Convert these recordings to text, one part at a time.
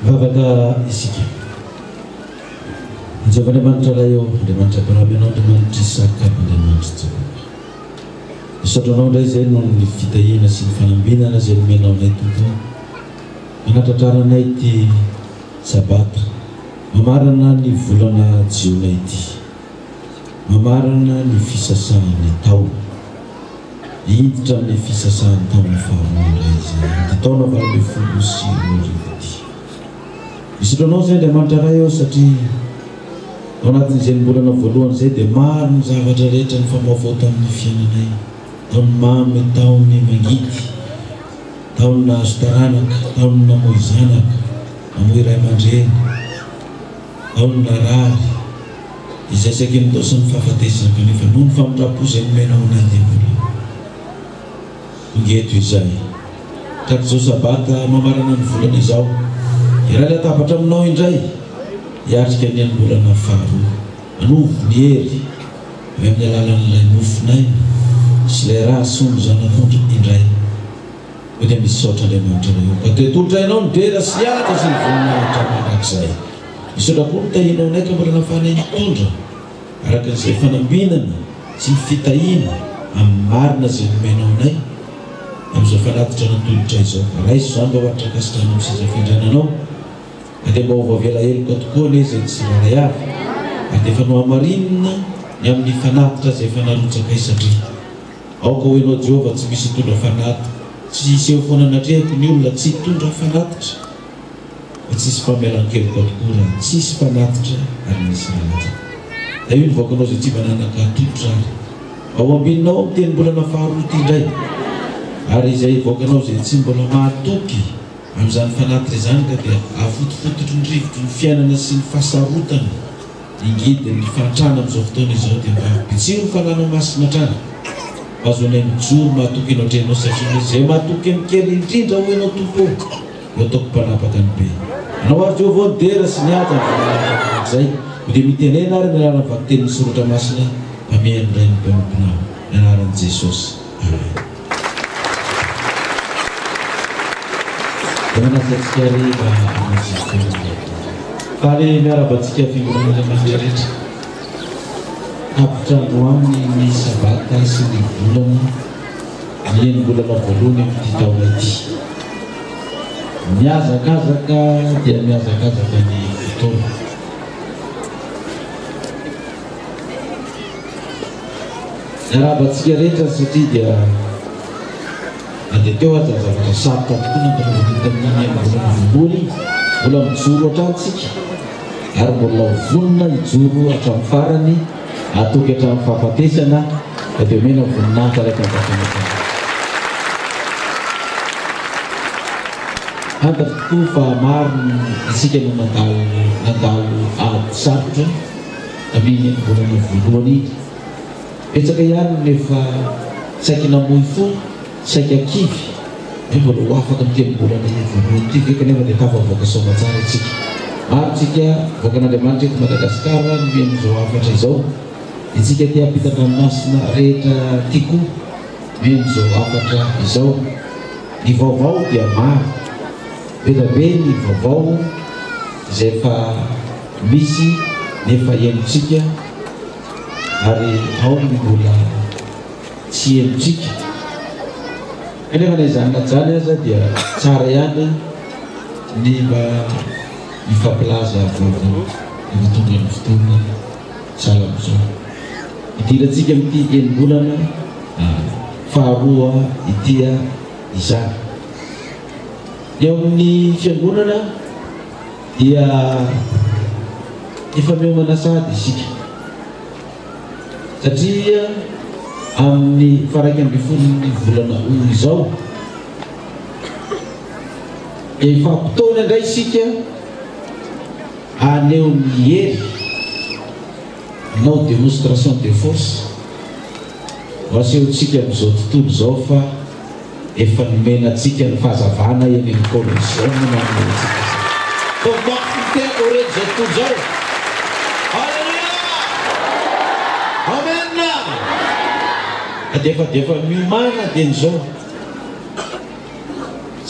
Mivavaka isika. Jehovah Andriamanitra Ray ô, Andriamanitra Abrahama Ianao, Andriamanitr'i Isaka, Andriamanitr'i Jakoba. Misaotra Anao indray izay noho ny fitahiana sy ny fanambinana izay nomenao anay Tompo ô. Nanatratraranay ity Sabata mamarana ny volana Jiona ity. Mamarana ny fisasahan'ny taona. Hiditra amin'ny fisasahan'ny taona faharoa indray izahay amin'ity taona 2018 ity. Misaotra Anao izay Andriamanitra Ray ô satria tao anatin'izay enim-bolana voalohany izay dia maro ny zavatra rehetra nifamaovao tamin'ny fiainanay, tao ny mamy, tao ny mangidy, tao ny nahazo taranaka, tao ny namoy zanaka, namoy ray aman-dreny, tao ny narary, izay saika nindaosin'ny fahafatesana kanefa noho ny famindram-po izay nomenao anay dia mbola tonga eto izahay. Tratran'izao Sabata mamarana ny volana izao, hiray latabatra aminao indray hiatrika ny enim-bolana faharoa. Manovo ny hery avy amin'ny alalan'ilay mofon'aina sy ilay ra sy ny zanak'ondry indray. Koa dia misaotra Andriamanitra Ray o, ka dia atolotra Ianao ny dera sy ny haja sy ny voninahitra mandrakizay. Misaotra koa ny tahianao anay ka mbola nahafahanay nitondra araka izay fanambinana sy ny fitahiana amin'ny marina izay nomenao anay amin'izao fanatitra natolotra izao. Raiso izany mba ho ankasitrahana amin'ny seza fiandriananao, ka dia mba ho voavela heloka tokoa anie izay tsirairay avy, ary dia efa nohamarinina ny amin'ny fanatitra izay efa narotsakay satria Aoka ho ianao Jehovah tsy misy hitondra fanatitra, tsy hiseho foana anatrehako ny olona tsy hitondra fanatitra, fa tsisy famelan-keloka tokoa raha tsisy fanatitra ary misy ra latsaka. Tahio ny vahoakanao izay tsy mba nanan-katolotra ary mba ho ambininao amin'ny tenim-bolana faharoa ity indray, ary izay vahoakanao izay tsy mbola mahatoky amin'izany fanatitra izany ka dia afotofototry ny rivotry ny fiainana sy ny fahasarotana Ny ngidin'ny fahantrana amin'izao fotoana izao dia mba bitsiho ny fananao masina hatrany mba ahazoanay mijoro mahatoky eny atrehinao satria hoe izay mahatoky amin'ny kely indrindra hoy ianao Tompo ô no ataoko mpanapaka ny be. Anao ary Jehovah ô ny dera sy ny haja ny voninahitra mandrakizay koa dia mitenena ary amin'ny alalan'ny vakitenin'ny soratra masina mba mihaino indray ny mpanomponao. Ny anaran'i Jesosy. Amen. Dia manasa antsika ary mba hamonjy toerana. Faly miarahaba antsika Fiangonan'Andriamanitra rehetra. Tapitra androany ny Sabata sy ny volana, ny enim-bolana voalohany amin'ity taona ity. Mihazakazaka dia mihazakazaka ny fotoana. Miarahaba antsika rehetra satria dia na dia teo aza ny zavatra sarotra tokoa nandalovana tamin'iny enim-bolana voalohany iny, mbola mijoro hatrany isika ary mbola ho vonona hijoro hatramin'ny farany, hatoky hatramin'ny fahafatesana ka dia omena voninahitra ilay Mpanjakan'ny mpanjaka. Fantatro tokoa fa maro isika no nandalo nandalo ady sarotra tamin'iny enim-bolana voalohany iny. Betsaka ihany no efa saiky namoy fo, saika kivy hoe mbola ho afaka amin'ity enim-bolana voalohany ity ve kanefa dia tafavoaka soamatsara isika. Maro isika vahoakan'Andriamanitra eto Madagasikara no mihaino izao hafatra izao. Isika aty ampitan-dranomasina rehetra aty koa mihaino izao hafatra izao. Ny vaovao dia maro. Be dia be ny vaovao izay efa misy nefa henontsika. Ary ao ny mbola tsy henontsika. Kanefa na izany na izany aza dia tsara ihany ny mba mifampilaza vaovao rehefa tonga ny fotoana sahala amin'izao. Hidirantsika amin'ity enim-bolana faharoa ity izany. Eo amin'ny fiangonana dia efa miomana sahady isika satria amin'ny faha-11n'ny volana août izao dia hifampitaona indray isika haneho ny hery, hanao démonstration de force ho asehontsika amin'izao tontolo izao fa Efa nomena antsika ny fahazavana eny amin'ny Coliseum manome antsika izany. Fa mafy ny tehaka ho ren'izao tontolo izao. Alléluia! Amen! Ka dia efa dia efa miomàna dieny izao.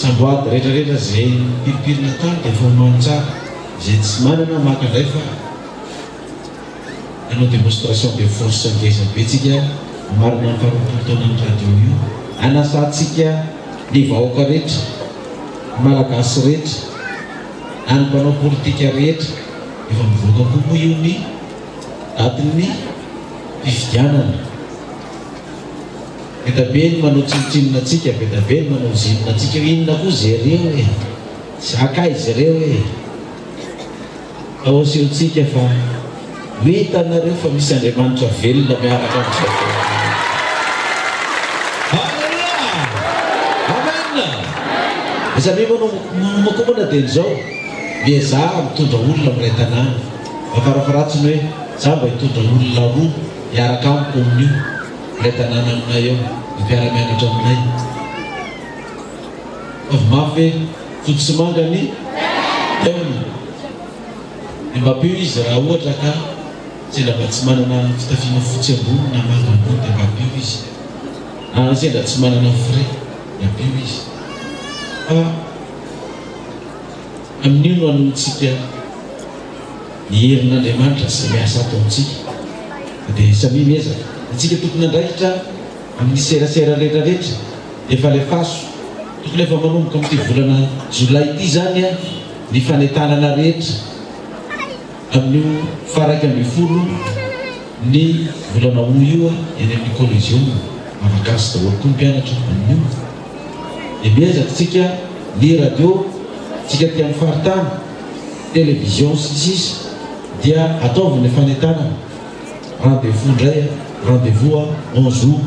Samboady rehetra rehetra izay nipiripirina tany dia efa omano tsara. Izay tsy manana maka indray fa hanao démonstration de force ngeza be tsika hamarana ny faha 20 taonan'ny radio io. Hanasantsika ny vahoaka rehetra, ny Malagasy rehetra, na ny mpanao politika rehetra. Efa mivoaka koa moa io ny datin'ny fifidianana. Be da be ny manao tsinontsinona antsika, be da be ny manao zinona antsika hoe inona koa zereo e! Zaka aiza ireo e! Ao asehontsika fa ho hitanareo fa misy Andriamanitra velona miaraka amin'izao fotoana izao. Aleloia! Amen! Aza samia manao miomakomana dia izao, miezaha mitondra olona miray tanàna. Mba farafaharatsiny hoe za mba hitondra olona roa hiaraka amiko amin'io, miray tanàna aminay eo, ny mpiara-mianatra aminay. Avy mafy ve? Fotsy sy manga ny thème. Dia mba ampio izy raha ohatra ka sendra mba tsy manana fitafiana fotsy ambony na manga ambony dia mba ampio izy. Na sendra tsy manana frais dia ampio izy. Fa amin'io no hanoantsika ny herin'Andriamanitra izay miasa ato amintsika. Fa dia samia miezaka. Antsika tompon'andraikitra amin'ny serasera rehetra rehetra. Efa alefaso. Tokony efa manomboka amin'ity volana jolay ity izany ny fanentanana rehetra amin'io faha 11 ny volana août io eny amin'ny Coliseum. Vakansy daholo koa ny mpianatra amin'io. Dia miezaka isika ny radio, isika aty amin'ny faritany, télévision sy ny sisa dia ataovy ny fanentanana. Rendez-vous indray, rendez-vous 11 août.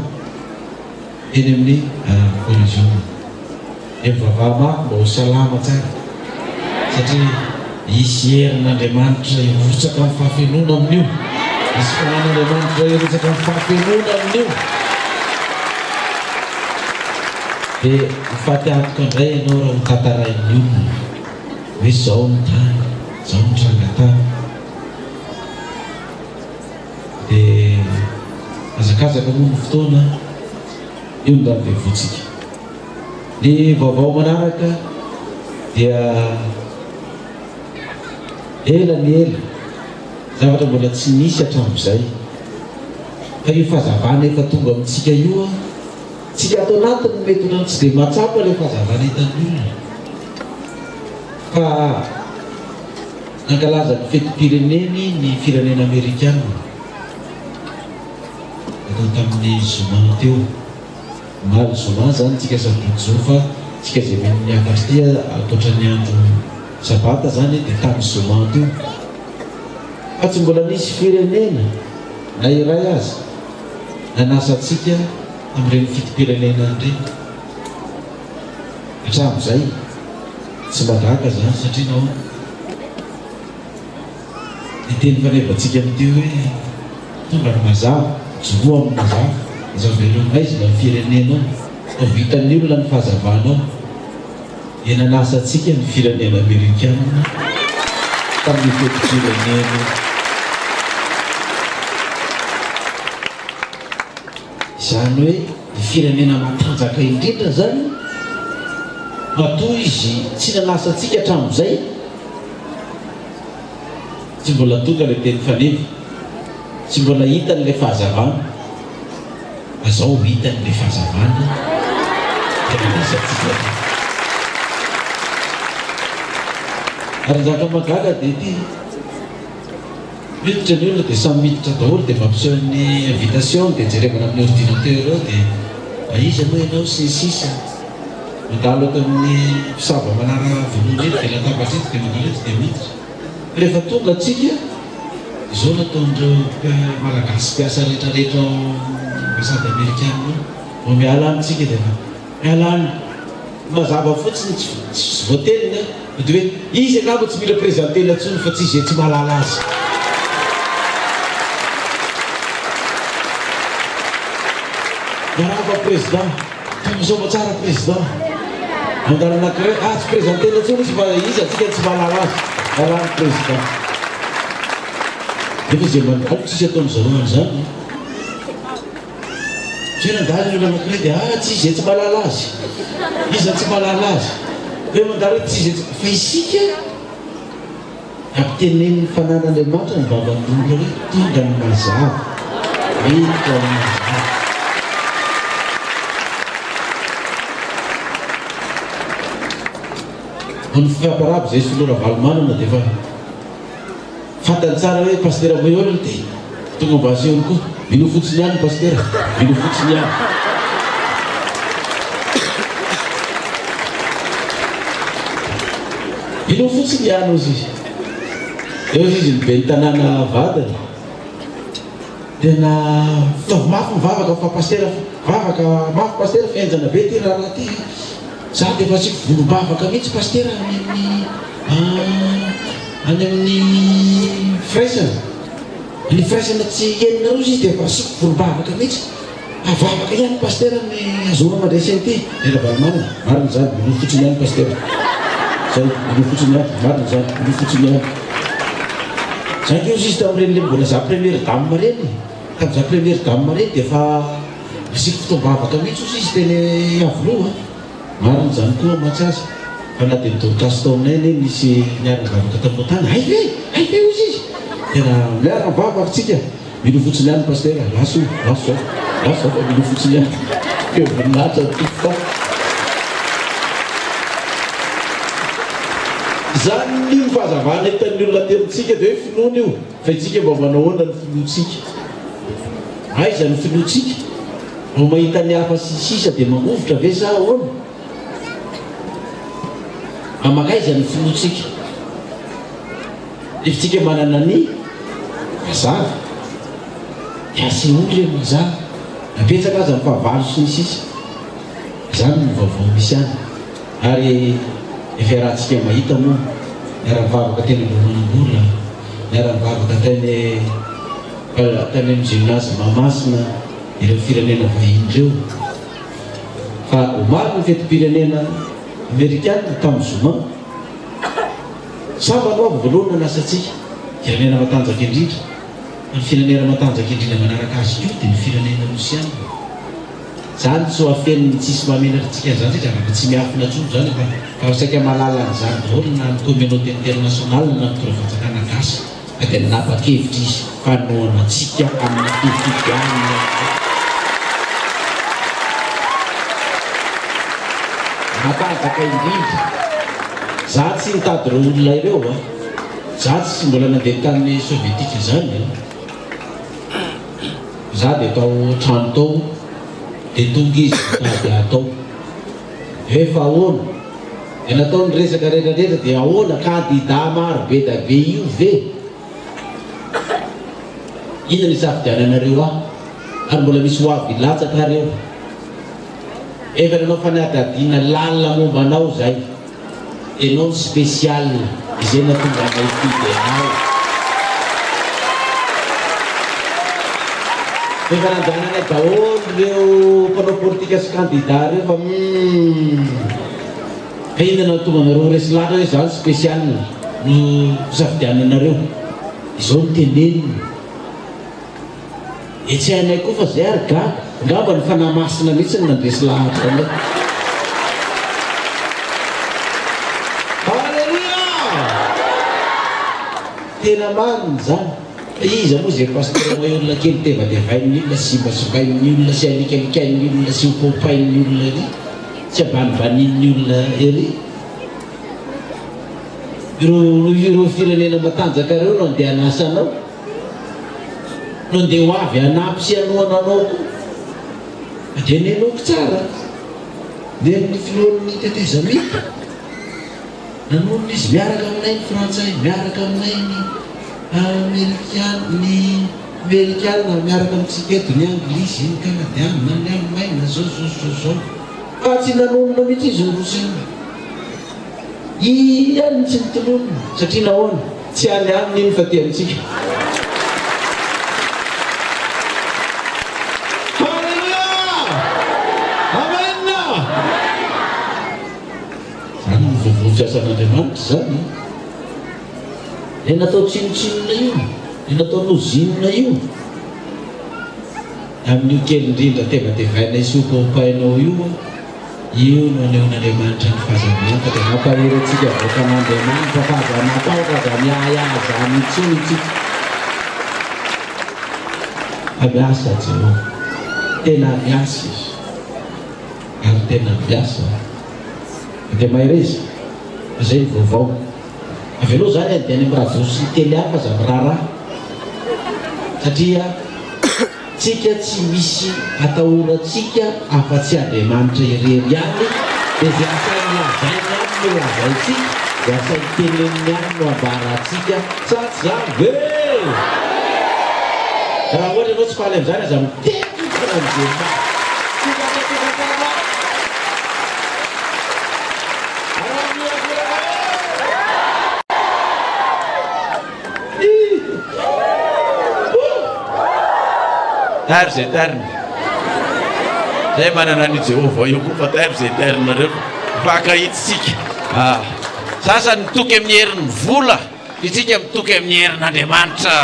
Eny amin'ny Coliseum. Dia mivavaha mafy mba ho salama tsara satria hisy herin'Andriamanitra hirotsaka amin'ny fahafenoana amin'io. Hisy fanahin'Andriamanitra hirotsaka amin'ny fahafenoana amin'io. Dia ho faty antoka indray ianao raha ho tantarain'ny olona hoe izao ny tany, izao ny tranga tany. Dia hazakazaka moa ny fotoana, io ny rendez-vous-tsika. Ny vaovao manaraka dia ela ny ela, zavatra mbola tsy nisy hatramin'izay. Fa io fahazavana efa tonga amintsika io, tsika ato anatiny no mety ohatran'ny tsy dia mahatsapa ilay fahazavana hitan'ny olona. Fa Nankalaza ny fetim-pireneny ny firenena amerikana, natao tamin'ny zoma teo. Omaly zoma izany tsika sabotsy izao fa tsika izay mino ny hafatra ity ankoatra ny andro sabata izany dia tamin'ny zoma teo. Fa tsy mbola nisy firenena na iray aza nanasa antsika tamin'ireny fetim-pirenena ireny. Hatramin'izay, tsy mahagaga izany satria nahoana? Ny teny fanevantsika amin'ity hoe tonga ny mazava, mijoroa amin'ny mazava, aza avela ho maizina ny firenenao, ataovy hitan'ny olona ny fahazavanao. Dia nanasa antsika ny firenena amerikana tamin'ny fetim-pirenena. Izany hoe ny firenena matanjaka indrindra izany, matoa izy tsy nanasa antsika hatramin'izay, tsy mbola tonga ilay teny faneva, tsy mbola hitany ilay fahazavana, fa izao hitany ilay fahazavana dia nanasa antsika indray. Ary ny zavatra mahagaga dia ity. Miditra ny olona dia samy miditra daholo dia mampiseho ny invitation dia jerevana amin'ny ordinateur eo dia mba iza moa ianao sy ny sisa Mandalo eto amin'ny mpisava manara vonoina eto dia latabatra eto dia mandalo eto dia miditra. Fa rehefa tonga antsika izao nataon'ireo malagasy mpiasa rehetra rehetra ao ambassade amerikana ao vao miala any tsika dia efa miala any mazava fotsiny tsy voatelina Fa dia hoe izy angamba tsy mila presenter-na intsony fa tsy izay tsy mahalala azy. Miarahaba président, tonga soa aman-tsara président. Mandalo anankiray, ah tsy presenter-na intsony izy fa iza antsika tsy mahalala azy. Miarahaba président. Nefa izay mandalo tsisy ataon'ny zareo an'izany. Tsy hoe nandalo ny olona anankiray dia ah tsy izy izay tsy mahalala azy. Iza tsy mahalala azy. Hoe mandalo hoe tsy izay fa isika ampitenenin'ny fanan'Andriamanitra ny vavan'ny olona hoe tonga ny mazava, miditra ny mazava. Ny fifampirahaba izay filoha Ravalomanana dia efa fantany tsara hoe Pasitera Moyol ity, tonga mba asehony koa. Mino fotsiny ihany Pasitera, mino fotsiny ihany. Mino fotsiny ihany hozy izy. Eo izy ny ben'ny tanàna vadiny. Tena ataovy mafy ny vavaka fa Pasitera, vavaka mafy Pasitera fa henjana be ity raharaha ity. Za dia efa asiako volombavaka mihitsy Pasitera any amin'ny any amin'ny firaisana. Ny firaisana tsy henonareo izy dia efa asiako volombavaka mihitsy. Avavaka ihany Pasitera ny azahoana mandresy an'ity. Ry Ravalomanana, marina izany, minoa fotsiny ihany Pasitera. Zay, minoa fotsiny ihany, marina izany, minoa fotsiny ihany. Za ange hozy izy tamin'ireny le mbola za première dame ireny e. Tamin'ny za première dame ireny dia efa nasiako fotoam-bavaka mihitsy hozy izy teny Iavoloha. Marina izany koa mantsy aza fa na dia ny Dorcas tao aminay anie nisy niara-nivavaka taminao tany, hay ve! Hay ve hozy izy! Tena miara-mivavaka tsika, mino fotsiny ihany Pasitera, lasa io, lasa izao, lasa izao fa mino fotsiny ihany. Feo voninahitra ny Tompo fa. Izany ny fahazavana hitan'ny olona aty amintsika dia hoe finoana io, fa isika mba manao ahoana ny finoantsika? Aiza ny finoantsika? Vao mahita ny hafa sy ny sisa dia mangovitra ve sa ahoana? Fa mankaiza ny finoantsika? Nefa tsika manana ny mazava. Dia asehoy ilay mazava. Na betsaka aza ny fahavalo sy ny sisa. Izany no vaovao misy any. Ary efa iarahantsika mahita moa, niara-nivavaka teny Ambohimanambola, niara-nivavaka tany tany amin'ny gymnase Mahamasina ireo firenena vahiny ireo. Fa omaly ny fetim-pirenena amerikana tamin'ny zoma, sambany ho avy voalohany nanasa antsika, firenena matanjaka indrindra. Fa ny firenena matanjaka indrindra manaraka azy koa dia ny firenena rosiana. Zany tsy ho afeniny tsisy mahamenatra antsika an'izany satria zavatra tsy miafina intsony zany fa fa saika mahalala an'izany daholo na ny communauté internationale na ny mpitondra fanjakana gasy fa dia nanapa-kevitra izy hanohana antsika amin'ny fifidianana matanjaka indrindra. Za tsy nitady ireo olona ireo a! Za tsy mbola nandeha tany sovietika zany a! Za dia tao trano tao dia tonga izy nitady ahy tao. Hoe fa ahoana? Dia natao ny resaka rehetra rehetra dia ahoana candidat maro be da be io ve? Inona ny isafidiananareo ahy? Ary mbola misy ho avy hilatsaka ary eo. Efa nanao fanadihadiana lalina momba anao zay. Enao ny spécial izay nahatonga anay hifidy anao. Efa nandehananay daholo ireo mpanao politika sy candidat ireo fa humm fa inona no hahatonga anareo ho resy lahatra hoe izaho ny spécial no hosafidiananareo. Izao no teneniny. Dia tsy hainay koa fa zay ary gaga, ngamba ny Fanahy Masina mihitsy no nandresy lahatra anay. Haleloia! Tena marina izany. Fa iza moa izay pasitera maheolona kely tevatevain'ny olona sy zimbazimbain'ny olona sy alikalikain'ny olona sy hopaopain'ny olona ery, sy ambanivanian'ny olona ery? Ireo ireo firenena matanjaka ireo no andeha hanasa anao. No ndeha ho avy hanampy sy hanohana anao koa. Fa dia nenoiko tsara dia ny filohan'ny tetezamita. Nanonona izy miaraka aminay ny frantsay, miaraka aminay ny amerikana, ny amerikana miaraka amintsika eto, ny anglisy, ny kanadiana, ny alemaina, zao zao zao zao. Fa tsy nanonona mihitsy izy ny rosiana. Iny ihany no tsy nitononina. Satria nahoana? Tsy any aminy iny fa aty amintsika. Haleloia! Amen! Izany no vaovao fiasan'Andriamanitra izany. Ilay natao tsinontsinona io, ilay natao nozinina io. Amin'io kely indrindra tevatevainay sy hopaopainao io. Io no anehoan'Andriamanitra ny fahazavany fa dia mampahery antsika vahoakan'Andriamanitra fa aza matahotra, aza miahiahy izany intsony isika. Fa miasa Jehovah. Tena miasa Izy. Ary tena miasa. Dia mahereza. Fa izay ny vaovao. Avelao izany handeha any amin'ny radio sy ny tele any fa aza miraharaha. Satria. Tsika tsy misy atahorantsika afa-tsy Andriamanitra irery ihany, dia izay asainy lazainy ihany no lazaintsika, izay asainy teneniny ihany no ambarantsika, sa tsy izany ve? Raha ohatra ianao tsy faly amin'izany aza miteny tompoko na mijery mafy. Tokana tokantrano ato. Raha mihorakoraka Tairo izay tairina. Zay manana an'io Jehovah io koa fa tairo izay tairinareo fa mifankahitsy tsika. Ah. Sasany mitoky amin'ny herin'ny vola, isika mitoky amin'ny herin'Andriamanitra.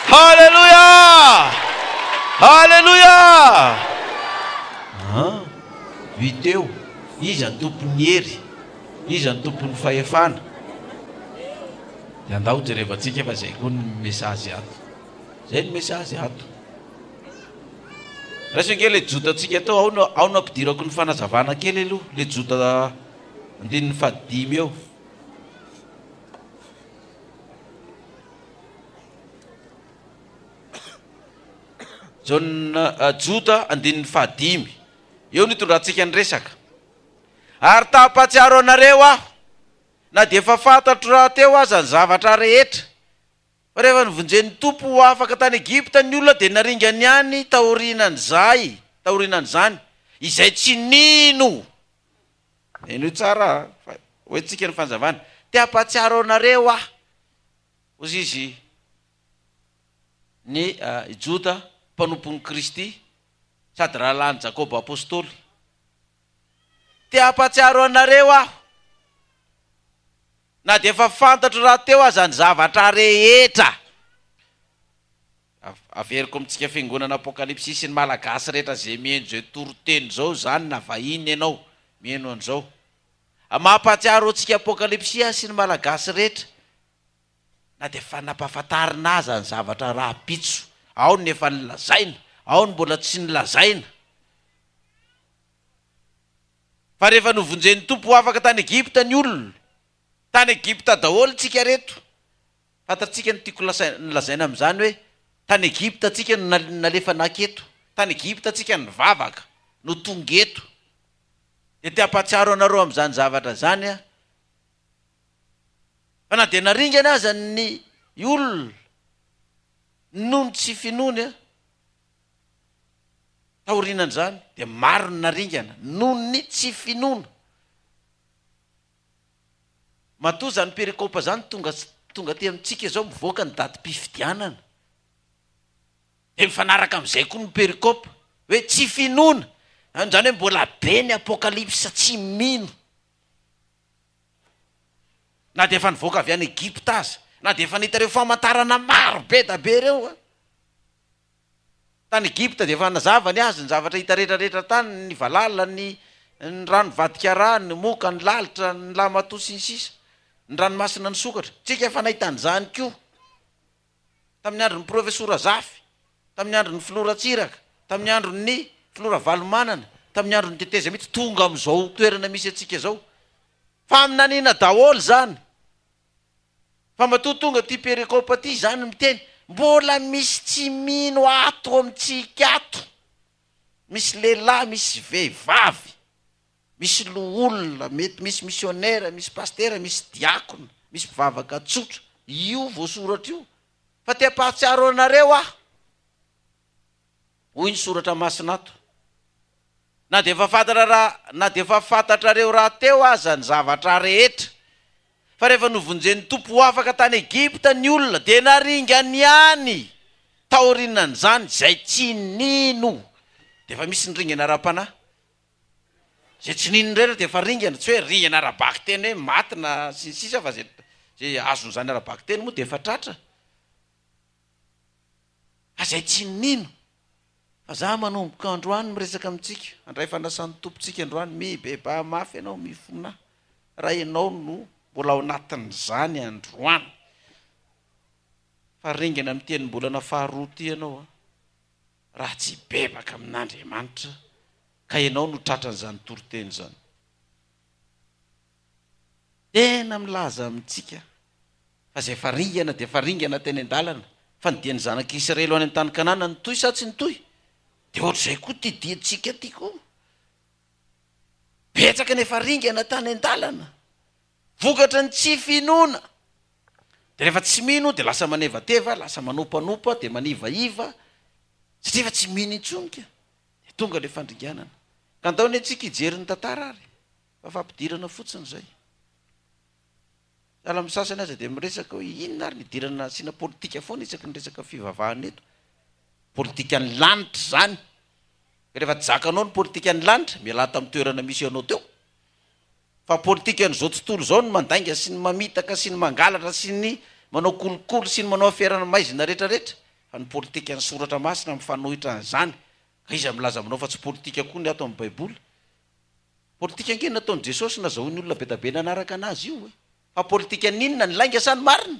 Haleloia! Haleloia! Ah, hita eo, iza ny tompon'ny hery? Iza no tompon'ny fahefana? Dia andao jerevantsika fa izay koa ny message ato. Izay ny message ato. Raiso ange ilay jodantsika tao, ao no ao no ampidirako ny fanazavana kely aloha, ilay joda andininy fahadimy eo. Jaona Joda andininy fahadimy. Eo no itondrantsika ny resaka. Ary ta-hampahatsiaro anareo aho, na dia efa fantatro rahateo aza ny zavatra rehetra, fa rehefa novonjen'ny Tompo ho afaka tany Egypta ny olona dia naringany ihany taorianan'izay, taorianan'izany, izay tsy nino. Henoy tsara fa hoentintsika ny fanazavana. Te-hampahatsiaro anareo aho, hozy izy, ny i Joda, mpanompon'i Kristy, sady rahalahin'i Jakoba apostoly. Te hampahatsiaro anareo aho, na dia efa fantatro rahateo aza ny zavatra rehetra. Averiko amintsika Fiangonana Apokalypsy sy ny Malagasy rehetra izay mihaino izao toriteny izao izany na vahiny ianao mihaino an'izao. Mampahatsiaro antsika Apokalypsy aho sy ny Malagasy rehetra na dia efa nampahafantarina aza ny zavatra rahampitso, ao ny efa nolazaina, ao ny mbola tsy nolazaina. Fa rehefa novonjen'ny Tompo ho afaka tany Egypta ny olona, tany Egypta daholo tsika reto, fantatsika ny tiako lazaina amin'izany hoe tany Egypta tsika no nalefa naketo, tany Egypta tsika nivavaka no tonga eto. Dia te hampahatsiaro anareo amin'izany zavatra izany aho, fa na dia naringana aza ny olona noho ny tsy finoany, Taorianan'izany dia maro ny naringana noho ny tsy finoana. Matoa izany perikopa izany tonga tonga aty amintsika izao mivoaka ny datim-pifidianana. Dia mifanaraka amin'izay koa ny perikopa hoe tsy finoana. Izany hoe mbola be ny apokalypsa tsy mino. Na dia efa nivoaka avy any Egypta aza, na dia efa nahita ireo famantarana maro be da be ireo. Tany Egypta dia efa nazava ny azy ny zavatra hita rehetra rehetra tany, ny valala, ny ny rano nivadika rà, ny moka, ny lalitra, ny lahimatoa sy ny sisa, ny ranomasina nisokatra. Tsika efa nahita an'izany koa tamin'ny andron'ny Profesora Zafy, tamin'ny andron'ny Filoha Ratsiraka, tamin'ny andron'ny Filoha Ravalomanana, tamin'ny andron'ny tetezamita, tonga amin'izao toerana misy antsika izao. Faminaniana daholo izany. Fa matoa tonga aty perikopa aty izany miteny, mbola misy tsy mino ato amintsika ato, misy lehilahy, misy vehivavy, misy loholona, mety misy misionera, misy pasitera, misy diakona, misy mpivavaka tsotra, io voasoratra io, fa te hampahatsiaro anareo aho. Hoy ny soratra masina ato, Na dia efa fantatra raha, na dia efa fantatrareo rahateo aza ny zavatra rehetra, fa rehefa novonjen'ny Tompo ho afaka tany Egypta ny olona, dia naringany ihany taorianan'izany izay tsy nino. Dia efa misy ny ringana ara-panahy. Izay tsy nino rehetra dia efa ringana, tsy hoe ringana ara-bakiteny hoe maty na sy ny sisa fa izay, izay azon'izany ara-bakiteny moa dia efa tratra. Fa izay tsy nino. Fa za manomboka androany miresaka amintsika, handray fanasan'ny Tompontsika androany, mibebaha mafy ianao, mifonà raha ianao no mbola ao anatin'izany androany. Fa ringana amin'ity enim-bolana faharoa ity ianao an, raha tsy hibebaka amin'Andriamanitra ka ianao no tratran'izany toriteny izany. Tena milaza amintsika fa izay efa ringana dia efa ringana teny an-dalana, fa ny dian'ny zanak'i Israely ho any an-tany Kanana nitohy sa tsy nitohy? Dia ohatr'izay koa ity diantsika ity koa. Betsaka ny efa ringana tany an-dalana, vokatry ny tsy finoana. Dia rehefa tsy mino dia lasa manevateva, lasa manompanopa, dia manivaiva, satria efa tsy mino intsony ka. Dia tonga ilay fandringanana. Ka andao anie tsika hijery ny tantara ary. Fa fampidirana fotsiny izay. Sahala amin'ny sasany aza dia miresaka hoe inona ary ny idirana asiana politika foana isaky ny resaka fivavahana eto. Politikan'ny lanitra izany. Ka rehefa tsy zakanao ny politikan'ny lanitra, mialà tamin'ny toerana misy anao teo. Fa politikan'izao tontolo izao ny mandainga sy ny mamitaka sy ny mangalatra sy ny manao kolikoly sy ny manao aferana maizina rehetrarehetra. Fa ny politikan'ny soratra masina mifanohitra an'izany. Ka iza milaza aminao fa tsy politika koa ny ato amin'ny baiboly? Politika ange ny nataon'i Jesosy nazahoany olona bedabe nanaraka anazy io e! Fa politikan'ny inona? Ny lainga sa ny marina?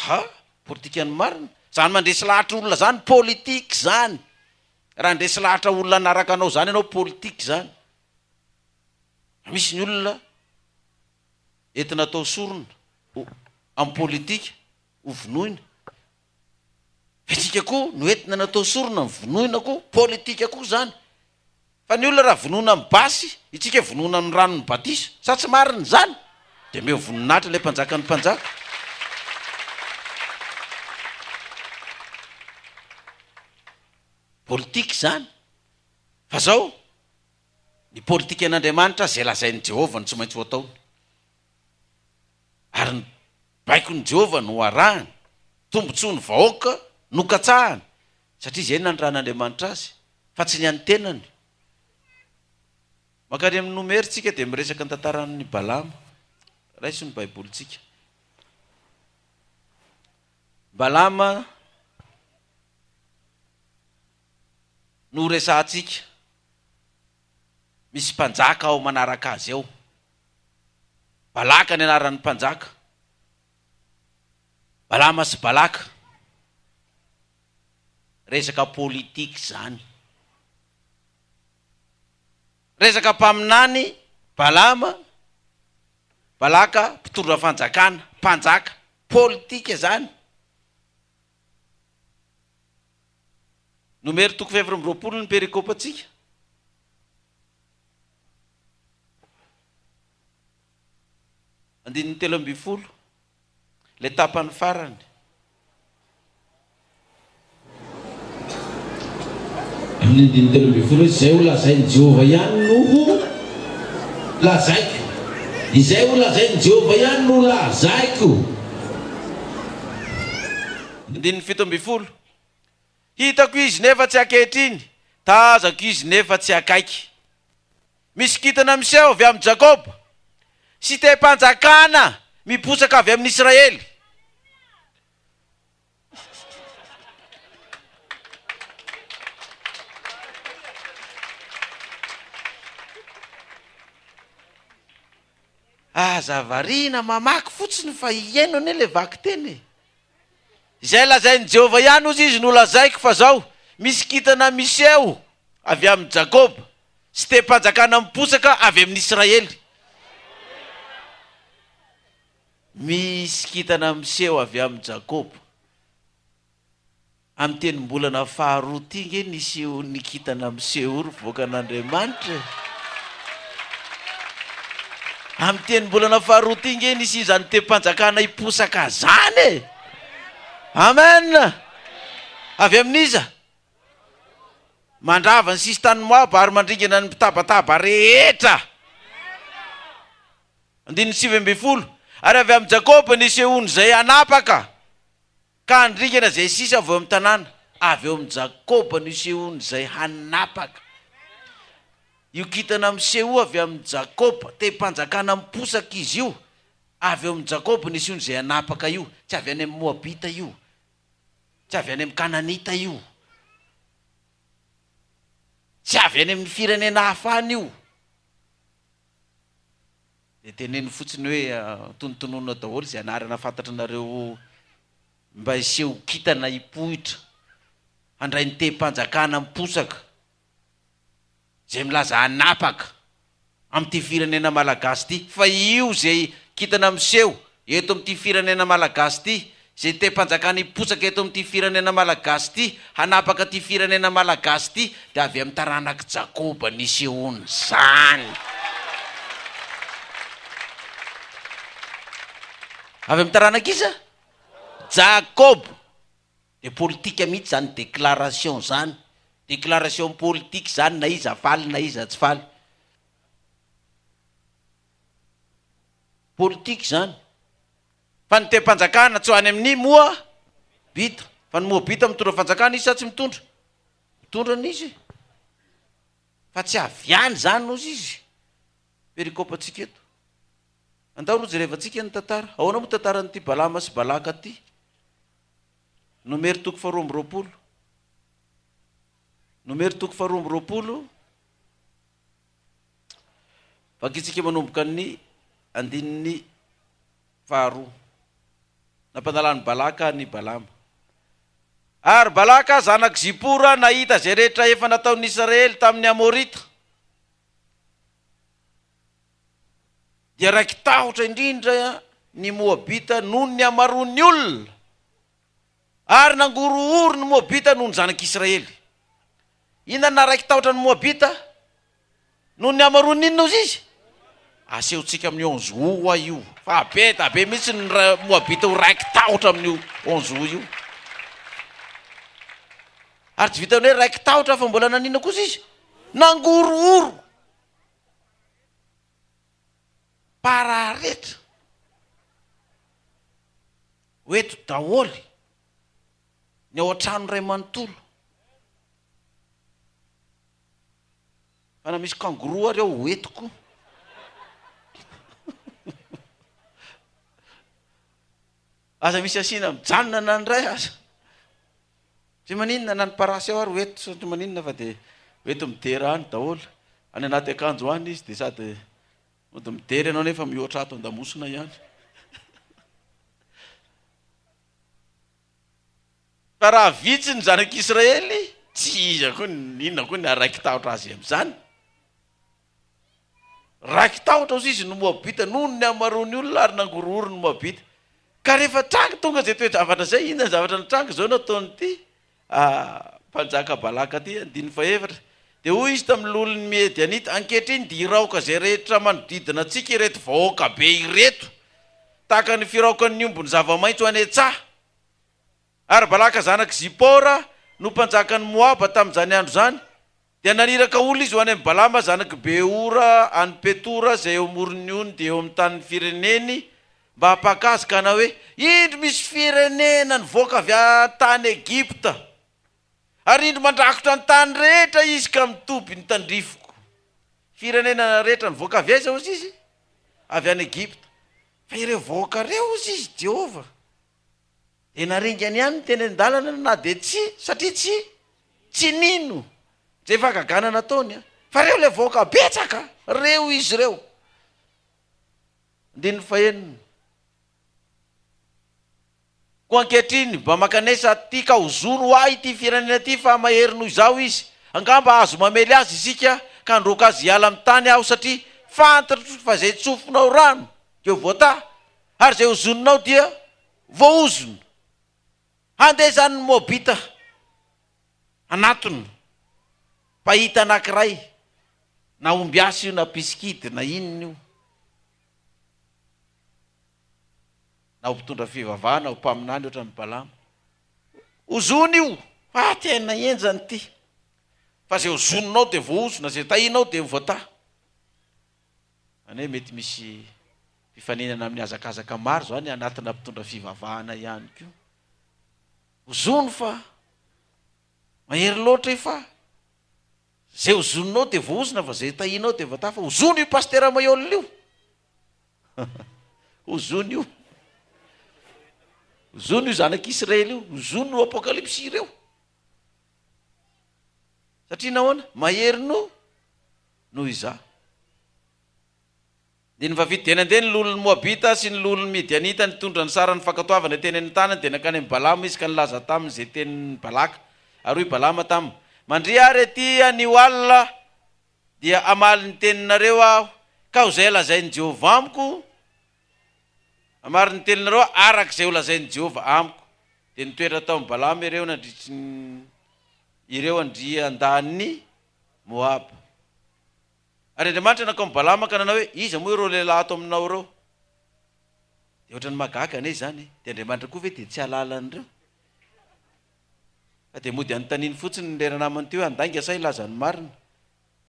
Ha! Politikan'ny marina? Zany mandresy lahatra olona zany politika zany! Raha handresy lahatra olona hanaraka anao zany ianao politika zany! Misy ny olona entina atao sorona amin'ny politika ho vonoina. Fa isika koa no entina natao sorona ny vonoina koa, politika koa zany. Fa ny olona raha vonoina amin'ny basy, itsika vonoina amin'ny ranon'ny batisa. Sa tsy marina izany? Dia omeo voninahitra ilay mpanjakan'ny mpanjaka. Politika izany. Fa zao, ny politikan'Andriamanitra izay lazain'i Jehovah no tsy maintsy ho ataony. Ary ny baikon'i Jehovah no arahany, tombontsoan'ny vahoaka no katsahany, satria izay no nanirahan'Andriamanitra azy, fa tsy ny an'ny tenany. Mankany amin'ny Nomery tsika dia miresaka ny tantaran'i Balama. Raiso ny Baibolintsika. Balama no resahantsika. Misy mpanjaka ao manaraka azy ao. Balaka ny anaran'ny mpanjaka. Balama sy Balaka. Resaka politique zany. Resaka mpaminany Balama, Balaka mpitondra fanjakana, mpanjaka. Politique zany. Nomery toko fahefatra amby 20 ny perikopantsika. Andininy 13, ilay tapany farany. Amin'ny andininy 13 hoe, Izay holazain'i Jehovah ihany no ho lazaiko. Izay holazain'i Jehovah ihany no holazaiko. Andininy 17, Hitako izy nefa tsy ankehitriny, tazako izy nefa tsy akaiky. Misy kintana miseho avy amin'i Jakoba, sy tehim-panjakana miposaka avy amin'i Israely. Aza variana mamaky fotsiny fa hihaino anie ilay vakiteny e! Izay lazain'i Jehovah ihany, hozy izy, no lazaiko, fa izao, misy kintana miseho avy amin'i Jakoba, sy tehim-panjakana miposaka avy amin'i Israely. Misy kintana miseho avy amin'i Jakoba. Amin'ny tenim-bolana faharoa ity nge nisy io ny kintana miseho io ry vahoakan'Andriamanitra e! Amin'ny tenim-bolana faharoa ity nge nisy izany tehim-panjakana hiposaka zany e! Amen! Avy amin'iza? Mandrava ny sisin-tanin'i Moaba ary mandringana ny mpitabataba rehetra. Andininy 19, Ary avy amin'i Jakoba nisehoan'izay hanapaka. Ka handringana izay sisa avy eo amin'ny tanàna, avy eo amin'i Jakoba no hisehoan'izay hanapaka. Io kintana miseho avy amin'i Jakoba, tehim-panjakana miposaka izy io, avy eo amin'i Jakoba no hisehoan'izay hanapaka io, tsy avy any amin'ny Moabita io, tsy avy any amin'ny Kananita io. Tsy avy any amin'ny firenena hafa any io. Dia teneno fotsiny hoe tonontononina daholo izay anarana fantatrinareo mba hiseho kintana hipoitra, handray ny tehim-panjakana miposaka. Izay milaza hanapaka amin'ity firenena malagasy ity, fa io izay kintana miseho eto amin'ity firenena malagasy ity, izay tehim-panjakana hiposaka eto amin'ity firenena malagasy ity, hanapaka ity firenena malagasy ity, dia avy amin'ny taranak'i Jakoba nisehoan'izany. Avy amin'ny taranak'iza? Jakoba. Dia politika mihitsy zany déclaration zany, déclaration politique zany na iza faly na iza tsy faly. Politique zany. Fa ny tehim-panjakana tsy ho any amin'ny Moabita. Fa ny Moabita mitondra fanjakana izy sa tsy mitondra? Mitondra anie izy e. Fa tsy avy any zany ozy izy. Perikopantsika eto. Andao aloha jerevantsika ny tantara. Ahoana moa tantaran'ity Balama sy Balaka ity? Nomery toko faharoa amby roapolo. Nomery toko faharoa amby roapolo. Vakintsika manomboka ny andininy faharoa. Nampanalan'i Balaka an'i Balama. Ary Balaka zanak'i Zipora nahita izay rehetra efa nataon'ny Israely tamin'ny Amorita. Dia raiki-tahotra indrindra ny Moabita noho ny hamaroan'ny olona, ary nangorohoro ny Moabita noho ny zanak'Israely. Inona no naharaiki-tahotra ny Moabita? Noho ny hamaroan'ny inona hozy izy? Asehontsika amin'ny onze août hoa io, fa be da be mihitsy ny Moabita ho raiki-tahotra amin'io onze août io. Ary tsy vitan'ny hoe raiki-tahotra fa mbola naninona kosa izy? Nangorohoro. Mpararetra ho eto daholo ny ao an-trano iray manontolo. Fa na misy kangourou ary ao ho eto koa. Aza misy asiana mijanona na ny iray aza. Tsy maninona na ny parasy ao ary ho eto tsy maninona fa dia ho eto midera any daholo. Any anaty akanjo any izy dia sady mody midera ianao nefa mihoatra ato an-damosina ihany. Fa raha vitsy ny zanak'Israely, tsy iza koa inona koa ny haraiki-tahotra azy amin'izany. Raiki-tahotra hozy izy ny Moabita noho ny hamaroan'ny olona ary nangorohoro ny Moabita. Ka rehefa tranga tonga izay toe-javatra izay, inona ny zavatra nitranga? Izao no ataon'ity mpanjaka Balaka ity, andininy fahefatra, Dia hoy izy tamin'ny loholon'ny Midianita, Ankehitriny dia hiraoka izay rehetra manodidina antsika ireto vahoaka be ireto, tahaka ny firaokan'ny omby ny zava-maitso any an-tsaha. Ary Balaka zanak'i Zipora no mpanjakan'i Moaba tamin'izany andro izany. Dia naniraka olona izy ho any amin'i Balama zanak'i Beora any Petora izay eo amoron'ny ony dia eo amin'ny tanin'ny fireneny mba hampaka azy ka hanao hoe, Indro misy firenena nivoaka avy tany Egypta, ary indro mandrakotra ny tany rehetra izy ka mitoby ny tandrifiko. Firenena rehetra nivoaka avy aiza hozy izy? Avy any Egypta. Fa ireo vahoaka ireo hozy izy, Jehovah. Dia naringany ihany ny teny an-dalana na dia tsy, satria tsy, tsy nino izay fahagagana nataony an. Fa reo ilay vahoaka betsaka, reo izy ireo. Andininy fahenina. Koa ankehitriny, mba mankanesa aty ka hozoro ho ahy ity firenena ity fa mahery noho izaho izy. Angamba hahazo mamely azy isika ka handroaka azy hiala amin'ny tany aho satria fantatro fa izay tsofinao rano dia ho voatahy. Ary izay hozoninao dia voaozona. Handeha izany ny Moabita hanatona mpahita anankiray, na ombiasy io na mpisikidy na inona io, na ho mpitondra fivavahana, ho mpaminany ohatran'i Balama. Ozona io, fa tena henjana ity. Fa izay ozoninao dia voaozona, izay tahinao dia voatahy. Izany hoe mety misy fifaninana amin'ny hazakazaka maro izany anatina mpitondra fivavahana ihany koa. Ozony fa mahery loatra io fa zay ozoninao dia voaozona fa zay tahinao dia voatahy fa ozony io pasitera Maihol io. Ozony io. Ozony io zanak'Israely io. Ozony io apokalypsy ireo. Satria nahoana? Mahery noho noho izaho. Andininy fahafito, Dia nandeha ny loholon'ny Moabita sy ny loholon'ny Midianita nitondra ny saran'ny fankatoavana teny amin'ny tanany, dia nankany amin'i Balama izy ka nilaza taminy izay tenin'i Balaka. Ary hoy Balama taminy, Mandria àry atỳ anio alina, dia hamaly ny teninareo aho, ka ho izay lazain'i Jehovah amiko, hamaly ny teninareo aho araka izay holazain'i Jehovah amiko. Dia nitoetra tao amin'i Balama ireo nandritry ny ireo andriandahin'i Moaba. Ary Andriamanitra nankao amin'i Balama ka nanao hoe, Iza moa ireo lehilahy ato aminao ireo? Dia ohatran'ny mahagaga anie izany e! Dia Andriamanitra koa ve dia tsy hahalala an'ireo? Fa dia mody anontaniany fotsiny ilay ranamana ity hoe handainga sa hilaza ny marina?